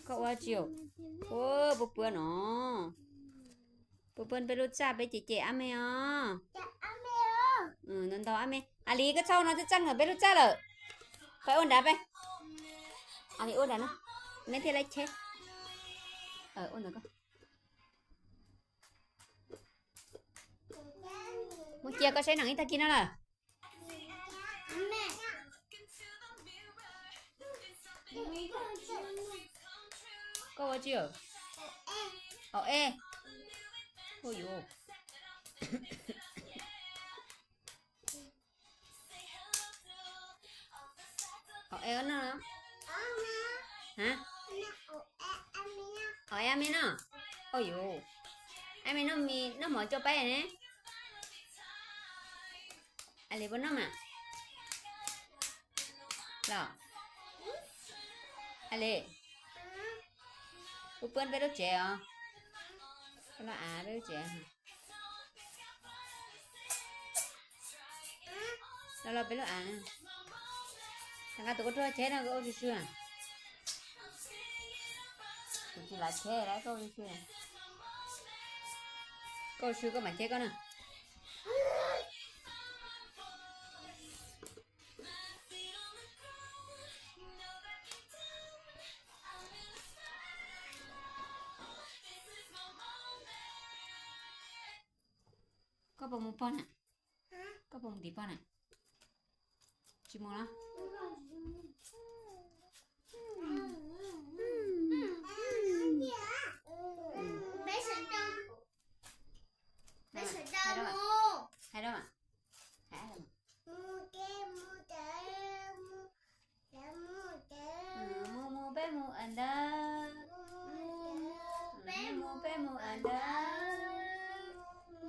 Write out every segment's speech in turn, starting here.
Koj ua tsi? Ua puab puab no. Puab puab peb lub txaj peb cem cem ab me os. Ntau ntau ab me. A Lis, koj txhob ua no txaj txaj ntawm peb lub txaj lawm. Peb ua nrad peb. A Lis ua nrad no. Neb thiaj li cheb. Ua ntawm koj. Mus cia koj saib nees ib tag kis no lawm. Koj ua tsi? Haus ej. Ua yuav. Haus ej noj. Haus ej ab me noj. Ua yuav. Ab me noj, noj mov coj peb ne. A Lis puas noj mas? Los. A Lis, puab puab peb lub tsev os. Koj los av peb lub tsev. Los los peb lub av. Nqa tus koj rub cheb no koj ua sw sw. Kuv tsis lav cheb lawm, koj ua sw sw. Koj ua sw koj mam cheb koj na. Koj puas mus pog na? Koj puas mus tim pog na? Tsis mus los? Hais rau mas. Mus mus peb mus kawm ntawv. Mus mus peb mus kawm ntawv.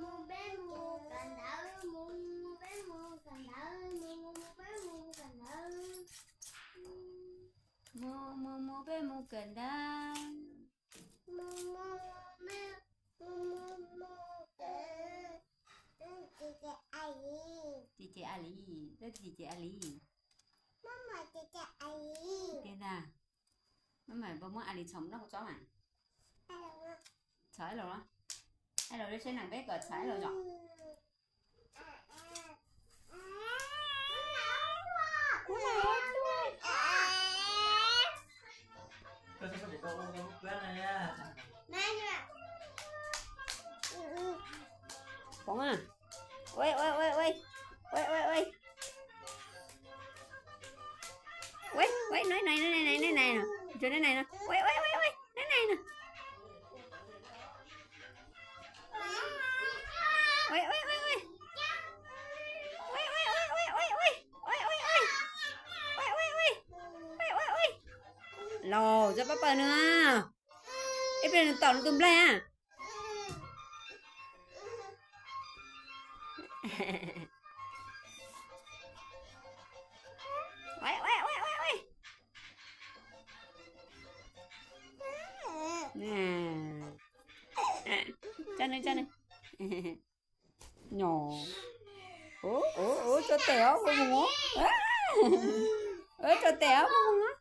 Mus mus peb mus kawm ntawv, mus mus peb mus kawm ntawv, mus mus peb mus kawm ntawv. Mus mus mus peb mus kawm ntawv. Mus mus mus mus mus kawm. Cem cem A Lis, cem cem A Lis, cem cem A Lis. Tiag tiag, maj mam puas muab A Lis txhom noj kua txob mas? Txhom ib los los. Ib los li saib nees peb kom txhom ib los zom. Pov a. Ua ua ua ua. Ua ua ua. Ua ua, neb nais no, neb nais no, neb nais no, neb nais no. Ua ua ua ua, neb nais no. Ua ua ua ua. Ua ua ua ua. Ua ua ua. Ua ua ua. Laus, txhob pab pawg nws. Ib pliag nws tom nws tus nplaig a. Tso nws, tso nws. Nyo. Ua ua ua, tso tes os, puas mus? Ua tso tes os, puas mus?